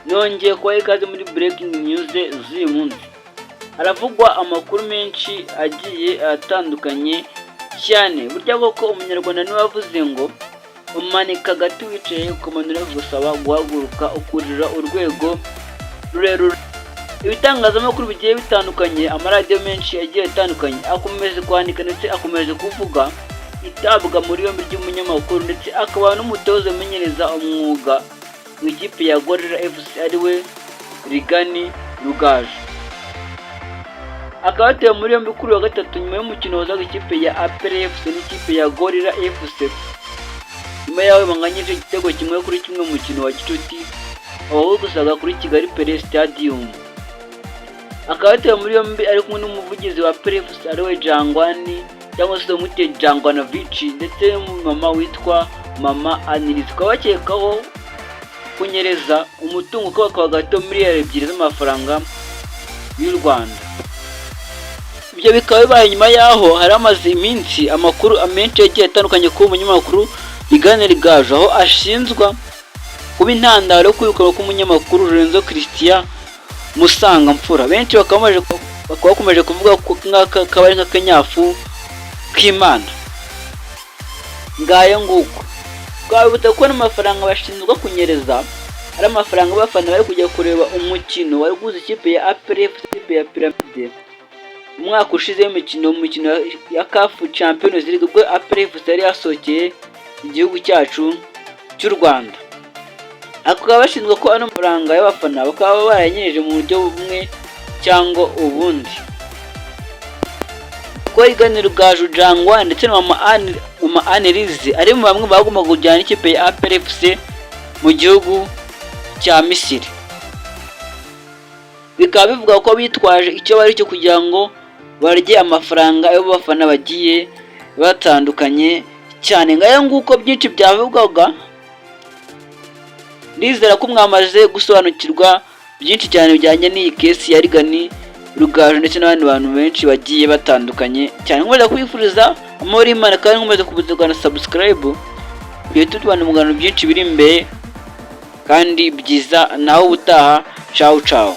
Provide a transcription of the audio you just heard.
Nongeye kubaha ikaze muri breaking news z'uyu munsi. Haravugwa amakuru menshi agiye atandukanye cyane. Burya koko Umunyarwanda niwe wavuze ngo umanika agati wicaye, ukamanura gusaba guhaguruka ukurira urwego rurerure. Ibitangazamakuru bigiye bitandukanye, amaradiyo menshi agiye atandukanye akomeje kwandika ndetse akomeje kuvuga itabwa muri yombi ry'umunyamakuru ndetse akaba n'umutoza umenyereza umwuga mu ikipe ya Gorilla FC, ariwe Reagan Rugaju. Akaba yatewe muri yombi kuri uyu wa gatatu nyuma y'umukino wahuzaga ikipe ya APR FC n'ikipe ya Gorilla FC, nyuma yaho banganyije igitego 1-1 mu mukino wa gicuti wahuzaga kuri Kigali Pele Stadium. Akaba yatewe muri yombi ari kumwe n'umuvugizi wa APR FC, ariwe Jangwani cyangwa se umwite Jangwanovic, ndetse n'umumama witwa Mama Anirize. Bakaba bakekaho kunyereza umutungo ukabakaba gato miliyari 2 z'amafaranga y'u Rwanda. Ibyo bikaba bibaye nyuma y'aho hari hamaze iminsi amakuru menshi yagiye atandukanye kuri umunyamakuru Reagan Rugaju, aho ashinjwa kuba intandaro yo kwirukanwa k'umunyamakuru Lorenzo Christian Musangamfura. Benshi bakaba bakomeje kuvuga ko ngaka kaba ari nk'akanyafu k'Imana. Ngayo nguko, twabibutsa ko n'amafaranga bashinzwe kunyereza ari amafaranga abafana bari kujya kureba umukino wari guhuza ikipe ya APR FC, ikipe ya Pyramide, umwaka ushize w'imikino, mu mikino ya CAF Champions League, ubwo APR FC yari yasohokeye igihugu cyacu cy'u Rwanda. Bakaba bashinzwe ko ano mafaranga y'abafana bakaba barayanyereje mu buryo bumwe cyangwa ubundi. Ko Reagan Rugaju Jangwa ndetse na Mama Annelise ari mu bamwe bagombaga kujyana ikipe ya APR FC mu gihugu cya Misiri, bikaba bivuga ko bitwaje icyo bari cyo kugira ngo barye amafaranga y'abafana bagiye batandukanye cyane. Ngayo nguko byinshi byavugwaga. Ndizera ko mwamaze gusobanukirwa byinshi cyane bijyanye n'iyi case ya Reagan Rugaju ndetse n'abandi bantu benshi bagiye batandukanye cyane. Nkomeza kwifuriza amahoro y'Imana kandi nkomeza kubuzirwa na subscribe kugira tubana mu biganiro byinshi biri imbere kandi byiza. Naho ubutaha, cawu cawu.